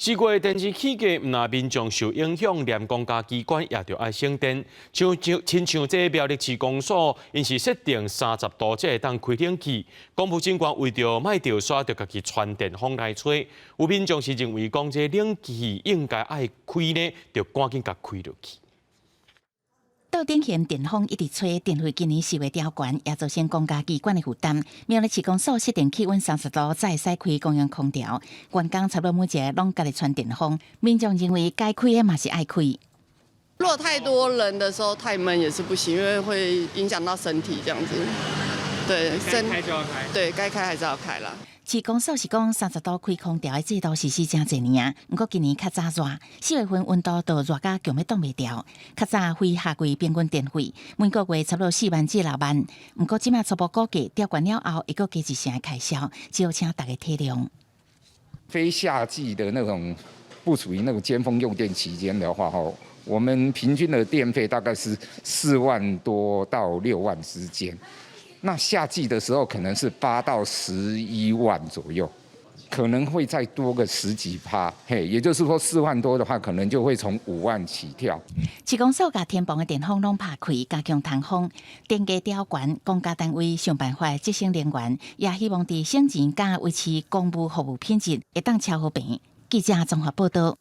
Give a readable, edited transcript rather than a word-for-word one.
四月電子起價，毋但民眾受影響，連公家機關也著愛省電。像像親像這苗栗市公所，𪜶是設定30度才會當開冷氣。公務人員為著莫著煞，就家己傳電風來吹。有民眾是認為講，這冷氣應該愛開呢，就趕緊共開落去。桌頂嫌電風一直吹，電費今年四月調懸，也造成公家機關的負擔。苗栗市公所設定氣溫30度才會使開公用空調，員工差不多每一个攏家己傳電風。民眾認為該開的嘛是愛開。如果太多人的時候太悶也是不行，因為會影響到身體這樣子。對，該開就要開。對，該開還是要開啦。市公所是講30度開空調的制度實施誠濟年啊，毋過今年較早熱，4月份溫度都熱甲強欲擋袂牢。較早非夏季平均電費每個月差不多4萬至6萬，毋過這馬初步估計調懸了後會閣加一成的開銷，只好請大家體諒。非夏季的那種不屬於那個尖峰用電期間的話，吼，我們平均的電費大概是4萬多到6萬之間。那夏季的時候可能是8到11萬左右，可能會再多個十幾趴，嘿，也就是說4萬多的話，可能就會從5萬起跳。市公所共天棚的電風攏拍開，加強通風，電價調懸，公家單位想辦法節省能源，也希望佇省錢佮維持公務服務品質，會當超好平。記者綜合報道。